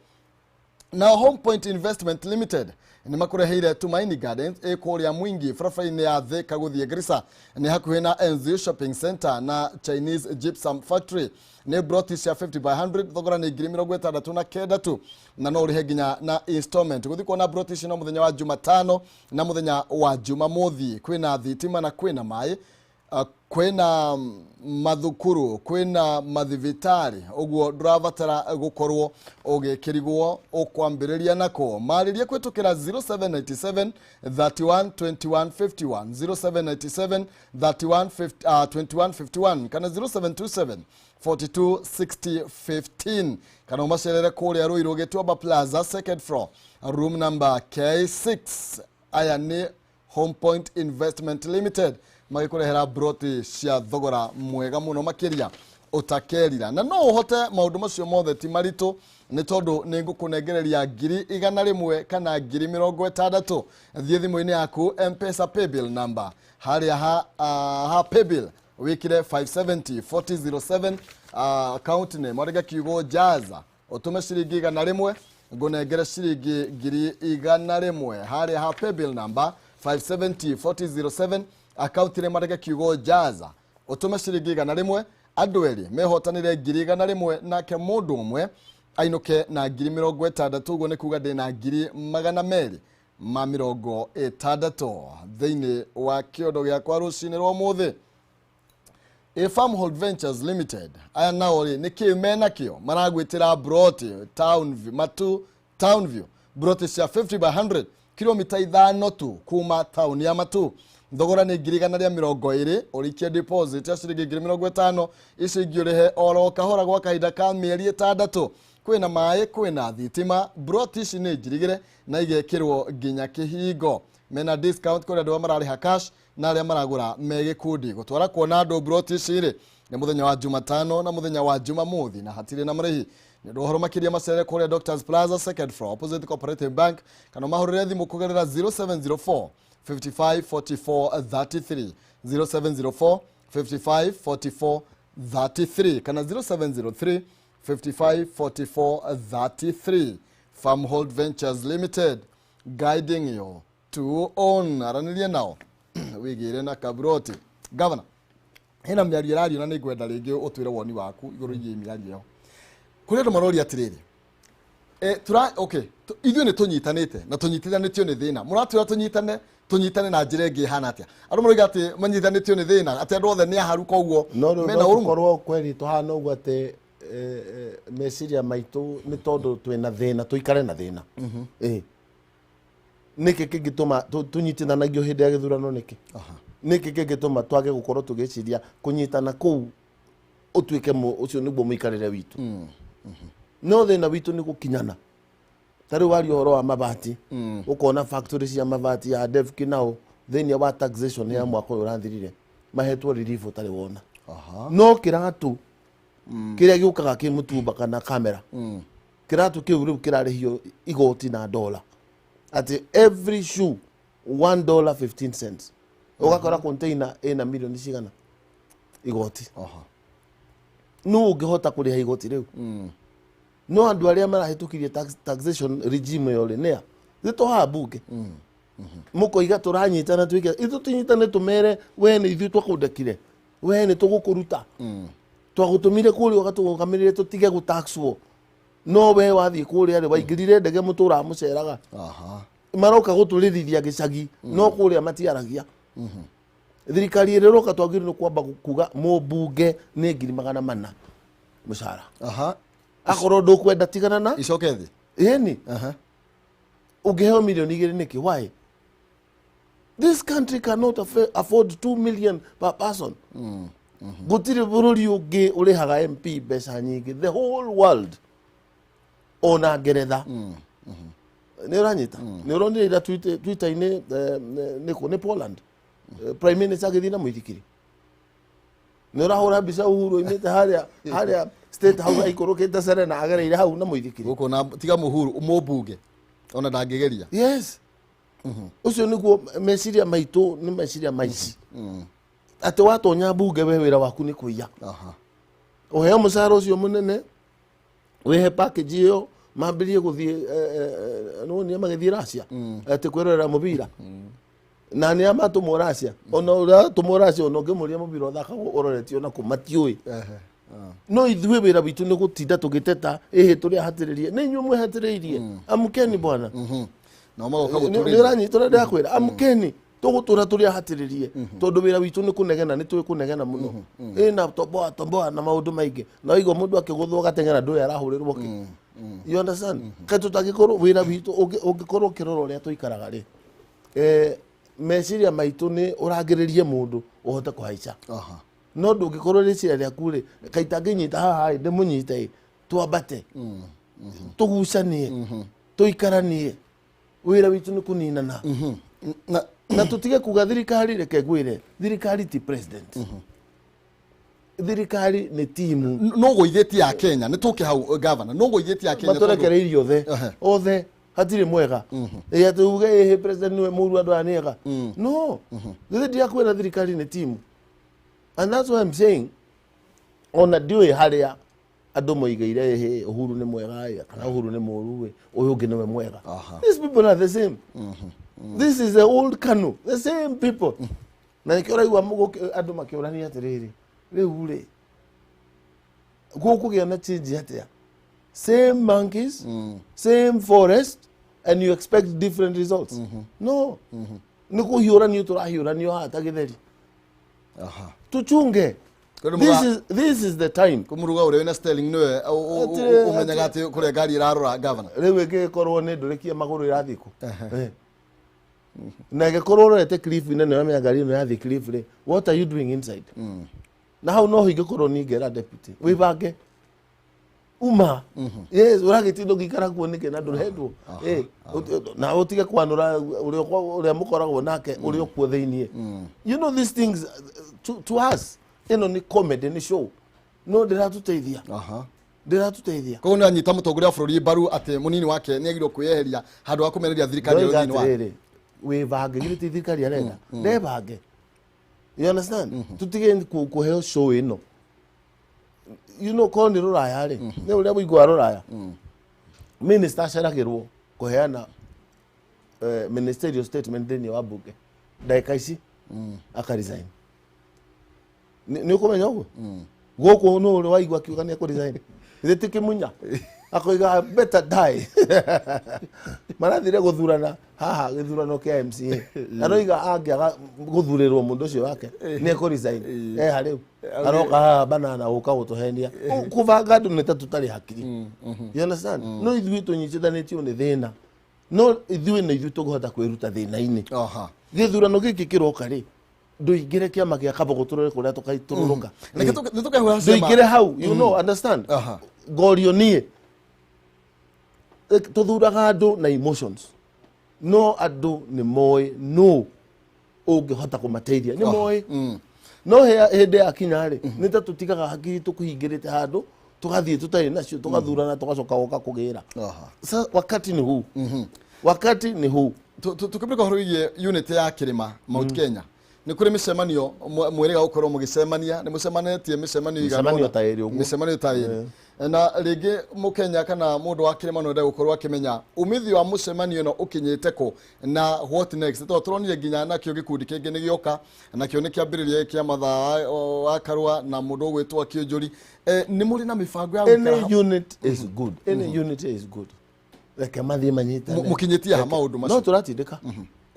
Na Home Point Investment Limited nĩ makũreheire Tumaini Gardens ĩ kũrĩa Mwingi, barabara-inĩ ya Thika gũthiĩ Garissa, nĩ hakuhĩ na NZ Shopping Center na Chinese Gypsum Factory. Nĩ broti cia 50 by 100, thogora nĩ 69,000 tu, na no ũrĩhe nginya na installment. Gũthiĩ kuona broti ici no mũthenya wa Jumatano na mũthenya wa Jumamothi. Kwĩna thitima na kwĩna maĩ, kwĩna mathukuru, kwĩna mathibitarĩ, ũguo ndũrabatara gũkorwo ũgĩkĩrigwo ũkwambĩrĩria nako. Marĩrie kũhĩtũkĩra 0797 31 21 51, 0797 31 50, 21 51 kana 0727 42 60 15, kana ũmacerere kũrĩa Ruiru, Gĩtuamba Plaza, second floor, room number K6. Aya nĩ Home Point Investment Limited magĩkũrehera broti cia thogora mwega mũno makĩria ũtakerira. Na no ũhote maũndũ macio mothe, ti maritũ, nĩ tondũ nĩ ngũkũnengereria 100,000 kana 60,000. Thiĩ thimũ-inĩ yaku, M-Pesa paybill number harĩa ha paybill wĩkĩre 570 4007, account name wandĩke kiugo "jaza", ũtũme ciringi 100, ngũnengere ciringi 100,000. Harĩa ha paybill number 570 4007, account name wandĩke kiugo "jaza", ũtũme ciringi 100. Andũ erĩ mehotanĩre 100,000, nake mũndũ ũmwe ainũke na 60,000. Ũguo nĩ kuga ndĩna 260,000 thĩinĩ wa kĩondo gĩakwa rũcinĩ rwa ũmũthĩ. A Farmhold Ventures Limited, aya nao rĩ, nĩ kĩ menakĩo? Maragwĩtĩra broti Town View, Matu Town View, broti cia 50 by 100, kilomita 5 tu kuma taũni ya Matu. Thogora nĩ 120,000. Ũrĩkie deposit ya ciringi 50,000, icio ingĩ ũrĩhe oro kahora gwa kahinda ka mĩeri 6. Kwĩna maĩ, kwĩna thitima. Broti ici nĩ njirigĩre na igekĩrwo nginya kĩhingo. Mena discount kũrĩ andũ arĩa mararĩha cash na arĩa maragũra me gĩkundi. Gũtwara kuona andũ broti ici rĩ, nĩ mũthenya wa Jumatano na mũthenya wa Jumamothi, na hatirĩ na marĩhi. Nĩ ũndũ wa ũhoro makĩria macerere kũrĩa Doctors Plaza, second floor, opposite Cooperative Bank, kana mahũrĩre thimũ kũgerera 0704 55 44 33, 0704 55 44 33 kana 0703 55 44 33. Farmhold Ventures Limited, guiding you to own. Aranĩria nao wĩgĩre na kaburoti. Governor, hena mĩario ĩrario na nĩ ngwenda rĩngĩ ũtwĩre woni waku igũrũ rĩgiĩ mĩario ĩyo. Kũrĩ andũ maroria atĩrĩrĩ, tura okay, ithuĩ nĩ tũnyitanĩte na tũnyitithanĩtio nĩ thĩna. Mũratwĩra tũnyitane, tũnyitane na njĩra ĩngĩ ĩhana atĩa? Andũ maroiga atĩ manyitanĩtio nĩ thĩna, atĩ andũ othe nĩ aharu, koguo
no rĩu
mena
no
ũrũmwe.
Tũkorwo kweri tũhana ũguo atĩ meciria maitũ nĩ tondũ twĩna thĩna, tũikare na thĩna. Ĩ nĩkĩ kĩngĩtũma tũnyitithanagio hĩndĩ ya gĩthurano? Nĩkĩ nĩkĩ kĩngĩtũma twage gũkorwo tũgĩciria kũnyitana kũu ũtuĩke ũcio nĩguo mũikarĩre witũ? No thĩna witũ nĩ gũkinyana. Ta rĩu waria ũhoro wa mabati, ũkona factory cia mabati ya Devki nao thĩinĩ wa taxation ya mwaka ũyũ ũrathirire mahetwo relief ũtarĩ wona. No kĩratũ kĩrĩa gĩũkaga kĩ mũtumba kana kamera, kĩratũ kĩu rĩu kĩrarĩhio igoti na dola, atĩ every shoe $1.15. Ũgakora container ĩna milioni cigana igoti. Nũ ũngĩhota kũrĩha igoti rĩu? No andũ arĩa marahĩtũkirie taxation regime ĩyo rĩ, nĩa ithuĩ tũhaha mbunge mũkoiga tũranyitana twĩke, ithuĩ tũnyitane tũmere we nĩ ithuĩ twakũndekire, we nĩ tũgũkũruta, twagũtũmire kũrĩa ũgatũrũgamĩrĩre tũtige gũtaxwo, no we wathiĩ kũrĩa rĩ, waingĩrire ndege mũtũraga mũceraga. Maroka gũtũrĩrithia gĩcagi, no kũrĩa matiaragia. Thirikari ĩrĩa ĩroka twagĩrĩirwo kwamba kuga mũmbunge nĩ 400,000 mũcara. Akorwo ndũkwenda tigana na
icoke thĩ.
Ĩni. Ũngĩheo 2 million nĩkĩ? Why? This country cannot afford 2 million per person. Gũtirĩ bũrũri ũngĩ ũrĩhaga MP mbeca nyingĩ, the whole world, ona Ngeretha. Nĩ ũranyita? Nĩ ũronire ira Twitter-inĩ, nĩ kũ nĩ Poland. Prime minister agĩthiĩ na mũithikiri. Nĩ ũrahũra mbica Uhuru oimĩte harĩa State House aikũrũkĩte Serena agereire hau na mũithikiri.
Gũkũ na tiga mũhuru mũmbunge ona ndangĩgeria.
Yes, ũcio nĩguo meciria maitũ, nĩ meciria maici atĩ watonya mbunge we wĩra waku nĩ kũiya. Ũheo mũcara ũcio mũnene, wĩhe package ĩyo, mambĩrĩrie gũthiĩ nĩwonire magĩthiĩ Russia atĩ kwĩrorera mũbira, na nĩ amatũmwo Russia, ona ũratũmwo Russia, ona ũngĩmũria mũbira ũthakagwo ũroretio na kũ, matiũĩ. No ithuĩ wĩra witũ nĩ gũtinda tũgĩteta ĩhĩ tũrĩa hatĩrĩrie, nĩ inyuĩ mwĩhatĩrĩirie. Amkeni bwana.
Nao magoka
nĩ
gũtũrĩria.
Ũranyita ũrĩa ndĩrakwĩra? Amkeni, tũgũtũra tũrĩ ahatĩrĩrie tondũ wĩra witũ nĩ kũnegena, nĩ tũĩ kũnegena mũno ĩna tomboa tomboa na maũndũ maingĩ, na waigua mũndũ akĩgũthwo agateng'era, ndũĩ arahũrĩrwo kĩ. You understand? Kaĩ tũtangĩkorwo wĩra witũ ũngĩkorwo ũkĩrora ũrĩa tũikaraga rĩ, meciria maitũ nĩ ũrangĩrĩrie mũndũ ũhote kũhaica. No ndũngĩkorwo rĩciria rĩaku rĩ, kaita ngĩnyita haha ĩ, ndĩmũnyite ĩ, twambate, tũgucanie, tũikaranie. Wĩra witũ nĩ kũninana.
Na
Na tũtige kuga thirikari. Reke ngwĩre, thirikari ti president, thirikari nĩ timu.
No gũithĩtie ya Kenya nĩ tũke hau, governor, no gũithĩtie ya Kenya.
Matũrekereirie othe. Othe hatirĩ mwega. Ĩ atĩ uge ĩhĩ president nĩwe mũru, andũ aya nĩ ega, no githĩ ndiakwĩra thirikari nĩ timu? And that's why I'm saying ona ndiũĩ harĩa andũ moigĩire ĩhĩ Uhuru nĩ mwega ĩ, kana Uhuru nĩ mũru ĩ, ũyũ ũngĩ nĩwe mwega. These people are the same. This is the old Kanu, the same people. Na nĩkĩo ũraigua andũ makĩũrania atĩrĩrĩ, rĩu rĩ gũkũgĩa na change atĩa? Same monkeys, same forest, and you expect different results? No nĩ kũhiũranio tũrahiũranio haha ta gĩtheri. Tuchunge.
Kwani
This is the time.
Kũmũruga ũrĩa wĩna Sterling nĩwe ũmenyaga atĩ kũrĩa ngari ĩrarora, governor.
Rĩu ĩngĩgĩkorwo nĩ ndũrĩkie magũrũ ĩrathiĩ kũ? Na ĩngĩkorwo ũrorete cliff nene, ũramenya ngari ĩno yathiĩ cliff rĩ, what are you doing inside? Na hau no hingĩkorwo ningera deputy wĩbange uma. Yes, ũragĩtinda ũgĩikara kuo nĩkĩ na ndũrendwo? Na ũtige kwanũra ũrĩa mũkoragwo nake ũrĩa ũkuo thĩiniĩ. You know these things, to us ĩno nĩ comedy, nĩ show, no ndĩratũteithia. Ndĩratũteithia.
Koguo nĩ anyita mũtongoria wa bũrũri mbaru atĩ mũnini wake nĩ agĩrĩirwo kwĩyeheria handũ ha kũmenereria thirikari ĩyo
Ndoiga
thĩinĩ wa
atĩrĩrĩ, wĩbange, githĩ ti thirikari arenda ndebange? You understand? Tutige kũheo show ĩno. You know, korwo nĩ rũraya rĩ, nĩ ũrĩa mũiguaga rũraya, minister aceragĩrwo kũheana ministerial statement thĩinĩ wa bunge ndagĩka ici akaresign. Nĩ ũkũmenya ũguo gũkũ nũ ũrĩ waigua akiuga nĩ ekũresign? Githĩ ti kĩmunya akoiga better die? Marathire gũthurana haha gĩthurano kĩa MCA, aroiga angĩaga gũthurĩrwo mũndũ ũcio wake nĩ ekũresign. Eha rĩu aroka haha banana gũka gũtũhenia kũbanga andũ nĩ ta tũtarĩ hakiri. You understand? No ithuĩ tũnyitithanĩtio nĩ thĩna, no ithuĩ nĩ ithuĩ tũngĩhota kwĩruta thĩna-inĩ. Gĩthurano gĩkĩ kĩroka rĩ, ndũingĩre kĩama gĩa Kabogo, tũrore kũrĩa tũkaitũrũrũka.
Reke nĩ tũkehũra ciama.
Ndũingĩre hau, you know, understand? Ngorio niĩ tũthuraga andũ na emotions, no andũ nĩ moĩ no ũngĩhota kũmateithia nĩ moĩ, no hĩndĩ ya kinya rĩ, nĩ ta tũtigaga hakiri tũkũhingĩrĩte handũ, tũgathiĩ tũtarĩ nacio, tũgathurana, tũgacoka gũka kũgĩra. Sa wakati ni huu, wakati ni huu.
Tukĩmũrĩka ũhoro wĩgiĩ unit ya kĩrĩma Mount Kenya. Nĩ kũrĩ mĩcemanio mwĩrĩga gũkorwo mũgĩcemania, nĩ mũcemanĩtie mĩcemanio ĩigana
Mĩcemanio
ũna.
ta ĩrĩ ũguo.
Mĩcemanio ta ĩrĩ, na rĩngĩ mũkenya kana mũndũ wa kĩrĩma no ende gũkorwo akĩmenya umithio wa mũcemanio ĩno ũkinyĩte kũ na what next, tondũ tũronire nginya nakĩo gĩkundi kĩngĩ nĩ gĩoka, nakĩo nĩ kĩambĩrĩria kĩa mathaa wa Karũa na mũndũ ũgwĩtwo Kĩũnjũri. Nĩ mũrĩ na mĩbango ya gũikara
Any unit is good, any unity is good. Reke mathiĩ manyitane.
Mũkinyĩtie ha maũndũ macio?
No tũratindĩka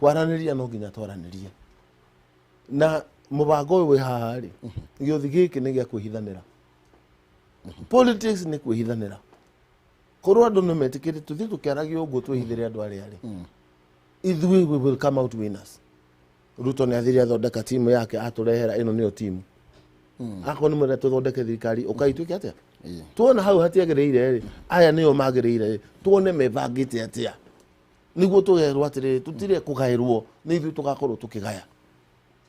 kwaranĩria, no nginya twaranĩrie na mũbango ũyũ wĩ haha rĩ. Gĩũthi gĩkĩ nĩ gĩa kwĩhithanĩra, politics nĩ kwĩhithanĩra. Korwo andũ nĩ metĩkĩre tũthiĩ tũkĩaragia ũguo, twĩhithĩre andũ arĩa rĩ, ithuĩ we will come out winners. Ruto nĩ athire athondeka timu yake, atũrehera ĩno nĩyo timu. Akorwo nĩ mwenda tũthondeke thirikari, ũkai twĩke atĩa? Tuona hau hatiagĩrĩire rĩ, aya nĩo magĩrĩire rĩ, tuone mebangĩte atĩa nĩguo tũgerwo atĩrĩrĩ, tũtirĩ kũgaĩrwo, nĩ ithuĩ tũgakorwo tũkĩgaya.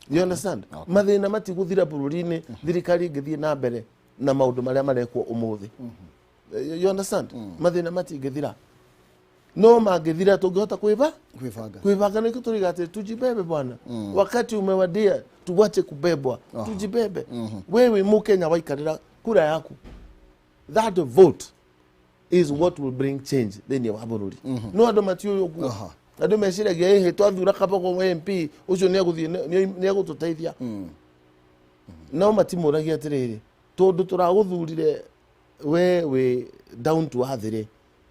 You understand? Mathĩna matigũthira bũrũri-inĩ thirikari ĩngĩthiĩ na mbere na maũndũ marĩa marekwo ũmũthĩ. You understand? Mathĩna matingĩthira, no mangĩthira tũngĩhota kwĩba
Kwĩbanga.
Kwĩbanga. Nĩkĩo tũriga atĩ tujibebe bwana, wakati umewadia, tuwache kubebwa, tujibebe. Wewe Mukenya waikarĩra kura yaku, that vote is what will bring change thĩinĩ wa bũrũri. No andũ matiũĩ ũguo. Andũ meciragia ĩhĩ twathura Kabogo MP ũcio nĩ egũthiĩ nĩ egũtũteithia, no matimũragia atĩrĩrĩ, tondũ tũragũthurire we wĩ down to earth rĩ,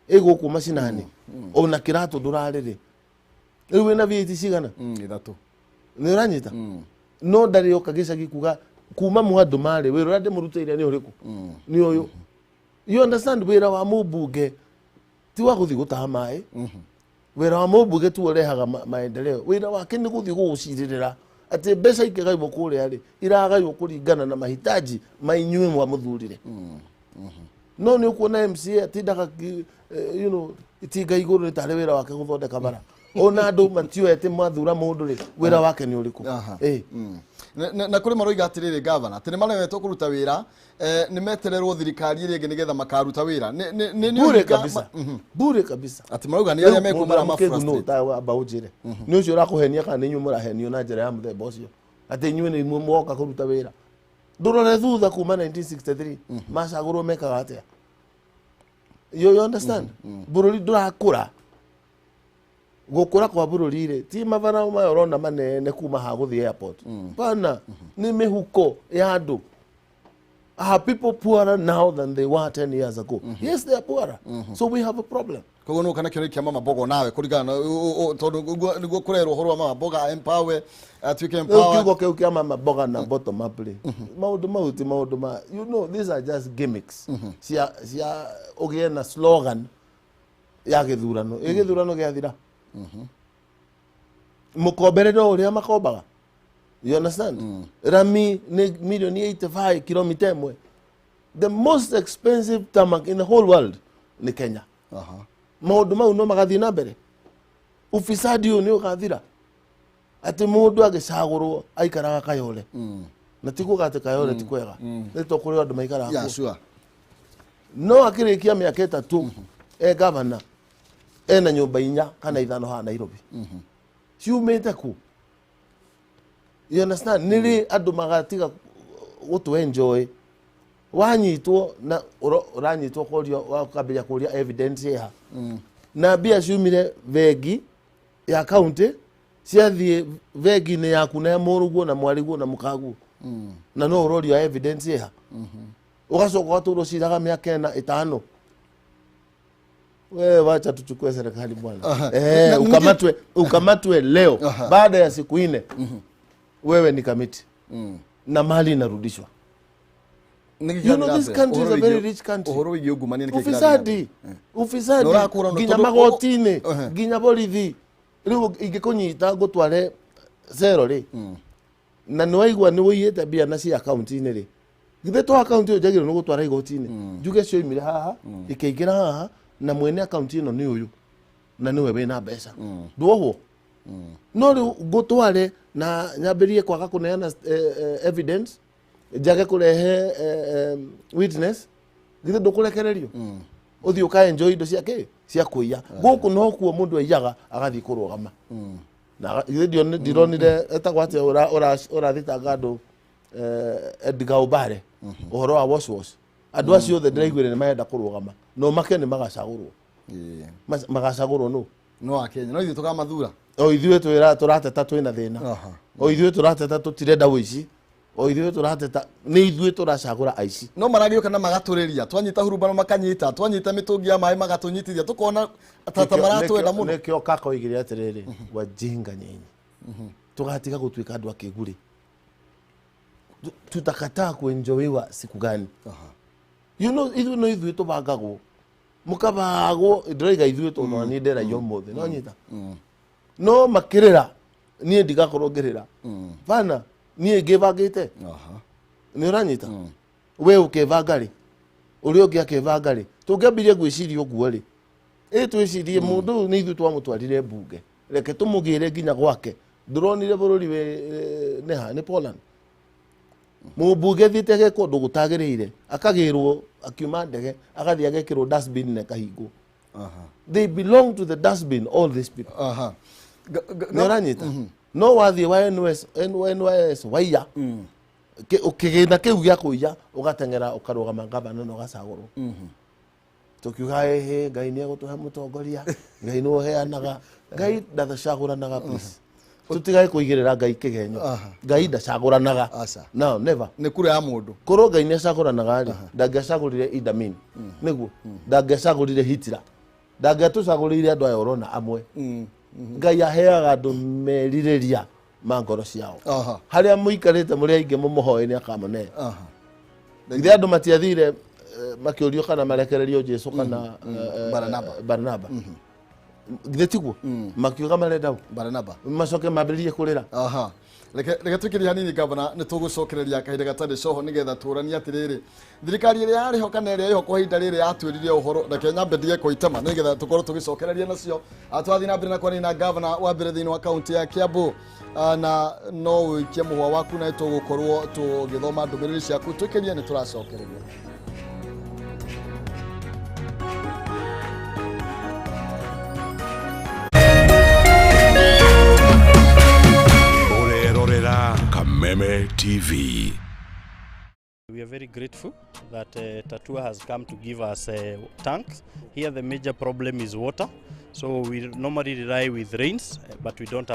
ĩ gũkũ macinani ona kĩratũ ndũrarĩ rĩ, rĩu wĩna VAT cigana?
Ithatũ.
Nĩ ũranyita? No ndarĩ oka gĩcagi kuga kuma mwandũ marĩ wĩra ũrĩa ndĩmũrutĩire nĩ ũrĩkũ, nĩ ũyũ. You understand? Wĩra wa mũmbunge ti wa gũthiĩ gũtaha maĩ. Wĩra wa mũmbunge tu ũrehaga maendeleo. Wĩra wake nĩ gũthiĩ gũgũcirĩrĩra atĩ mbeca ikĩgaywo kũrĩa rĩ, iragaywo kũringana na mahitaji ma inyuĩ mwamũthurire. No nĩ ũkuona MCA atindaga itinga igũrũ nĩ tarĩ wĩra wake gũthondeka bara, ona andũ matiũĩ atĩ mwathura mũndũ rĩ, wĩra wake nĩ ũrĩkũ.
Na kũrĩ maroiga atĩrĩrĩ, gavana, atĩ nĩ maremetwo kũruta wĩra, nĩ metererwo thirikari ĩrĩa ĩngĩ nĩgetha makaruta wĩra. Nĩ
Bure
ũhinga
kabisa, bure kabisa.
Atĩ marauga nĩ arĩa mekuo mara
Mũkĩgu nũ amba ũnjĩre nĩ ũcio ũrakũhenia kana nĩ inyuĩ mũrahenio na njĩra ya mũthemba ũcio atĩ inyuĩ nĩ inyuĩ mwoka kũruta wĩra? Ndũrore thutha kuma 1963 macagũrwo mekaga atĩa? You understand? Bũrũri ndũrakũra. Gũkũra kwa bũrũri rĩ, ti mabara maya ũrona manene kuma ha gũthiĩ airport pana, nĩ mĩhuko ya andũ. Are people poorer now than they were 10 years ago? Yes, they are poorer. So we have a problem.
Koguo nũ kana kĩoneki kĩa Mama Mbogo nawe kũringana na tondũ nĩguo kũrerwo ũhoro wa Mama Mboga empower, atuĩke
Rĩu
empowered.
Kiugo kĩu kĩa Mama Mboga na bottom up rĩ, maũndũ mau ti maũndũ ma these are just gimmicks cia ũgĩe na slogan ya gĩthurano. Ĩ gĩthurano gĩathira, mũkombere no ũrĩa makombaga. You understand? Rami nĩ milioni 85 kilomita ĩmwe. The most expensive tarmac in the whole world nĩ Kenya. Maũndũ mau no magathiĩ na mbere? Ufisadi ũyũ nĩ ũgathira atĩ mũndũ agĩcagũrwo aikaraga Kayole? Na ti kuga atĩ Kayole ti kwega, nĩ to kũrĩ andũ maikaraga kuo. No akĩrĩkia mĩaka 3 e gavana, ena nyũmba inya kana ithano haha Nairobi. Ciumĩte kũ? You understand? Nĩ rĩ andũ magatiga gũtũ enjoy? Wanyitwo na ũranyitwo kũrio, wakambĩrĩria kũria evidence ĩha, na mbia ciumire bengi ya county ciathiĩ bengi-inĩ yaku na ya mũrũguo na mwarĩguo na mũkaguo, na no ũrorio evidence ĩha. Ũgacoka ũgatũrwo ciraga mĩaka ĩna ĩtano. Wewe wacha tuchukue serikali bwana. Ukamatwe leo, baada ya siku 4 wewe ni Kamiti na mali inarudishwa. This country is a very rich country.
Ũhoro wĩgiĩ ungumania nĩ kĩĩ kĩrathiĩ na
Ufisadi, ufisadi
Na ũrakũra
nginya
tondũ
magoti-inĩ, nginya borithi. Rĩu ingĩkũnyita ngũtware cero rĩ, na nĩ waigua nĩ wũiyĩte mbia na cia akaunti-inĩ rĩ, githĩ to akaunti ĩyo njagĩrĩirwo nĩ gũtwara igoti-inĩ, njuge cioimire haha ikĩingĩra haha, na mwene akaunti ĩno nĩ ũyũ na nĩwe wĩna mbeca? Nduohwo. No rĩu ngũtware na nyambĩrĩrie kwaga kũneana evidence, njage kũrehe witness, githĩ ndũkũrekererio ũthiĩ ũka enjoy indo cia kĩ cia kũiya? Gũkũ nokuo mũndũ aiyaga agathiĩ kũrũgama. Na githĩ ndironire etagwo atĩa ũrathitanga andũ Edgar Obare ũhoro wa wash wash. Andũ acio othe ndĩraiguire nĩ marenda kũrũgama no make nĩ magacagũrwo. Magacagũrwo nũ?
No akenya no ithuĩ tũkamathura.
O ithuĩ tũrateta twĩna thĩna. O ithuĩ tũrateta tũtirenda ũici. O ithuĩ tũrateta nĩ ithuĩ tũracagũra aici.
No maragĩũka na magatũrĩria twanyita hurubano makanyita twanyita mĩtũngi ya maĩ magatũnyitithia tũkona tata maratwenda mũno.
Nĩkĩo kaka oigire atĩrĩrĩ wajinga nyinyi tũgatiga gũtuĩka andũ akĩguri tutakataa kuenjoiwa siku gani? You know ithuĩ no ithuĩ tũbangagwo mũkabagwo ndĩraiga ithuĩ tondũ niĩ ndĩraia ũmũthĩ no nyita no makĩrĩra niĩ ndigakorwo ngĩrĩra bana niĩ ngĩbangĩte nĩ ũranyita we ũkĩbanga rĩ ũrĩa ũngĩ akĩbanga rĩ tũngĩambirie gwĩciria ũguo rĩ ĩ twĩcirie mũndũ ũyũ nĩ ithuĩ twamũtwarire mbunge reke tũmũgĩre nginya gwake ndũronire bũrũri wĩ nĩha nĩ Poland mũmbunge thiĩte agekwo ũndũ gũtagĩrĩire akagĩrwo akiuma ndege agathiĩ agekĩrwo dustbin na ĩkahingwo. They belong to the dustbin all these people. Nĩ ũranyita no wathiĩ wa NYS NYS waiya kĩgĩna kĩu gĩa kũiya ũgateng'era ũkarũgama ngavana na ũgacagũrwo. Tũkiuga ĩhĩ Ngai nĩ egũtũhe mũtongoria Ngai nĩ ũheanaga Ngai ndacagũranaga please tũtigae kũigĩrĩra Ngai kĩgenyo Ngai ndacagũranaga no never
nĩ kura ya mũndũ
korwo Ngai nĩ acagũranaga rĩ ndangĩacagũrire Idi Amin nĩguo ndangĩacagũrire Hitler ndangĩatũcagũrĩire andũ aya ũrona amwe. Ngai aheaga andũ merirĩria ma ngoro ciao harĩa mũikarĩte mũrĩ aingĩ mũmũhoe nĩ akamũne. Ithe andũ matiathire makĩũrio kana marekererio Jesu kana Barnaba githĩ tiguo makiuga marenda
Barnaba
macoke mambĩrĩrie kũrĩra.
Reke twĩkĩrie hanini gavana nĩ tũgũcokereria kahinda gatarĩ coho nĩgetha tũranie atĩrĩrĩ thirikari ĩrĩa yarĩho kana ĩrĩa ĩho kwa ihinda rĩrĩ yatwĩrire ũhoro reke nyambe ndige kũitema nĩgetha tũkorwo tũgĩcokereria nacio twathiĩ na mbere na kwaria na gavana wa mbere thĩinĩ wa kaunti ya Kiambu na no ũikie mũhwa waku na tũgũkorwo tũgĩthoma ndũmĩrĩri ciaku twĩkĩrie nĩ tũracokereria.
Kameme TV.
We are very grateful that Tatua has come to give us tanks. Here the major problem is water. So we normally rely with rains, but we don't have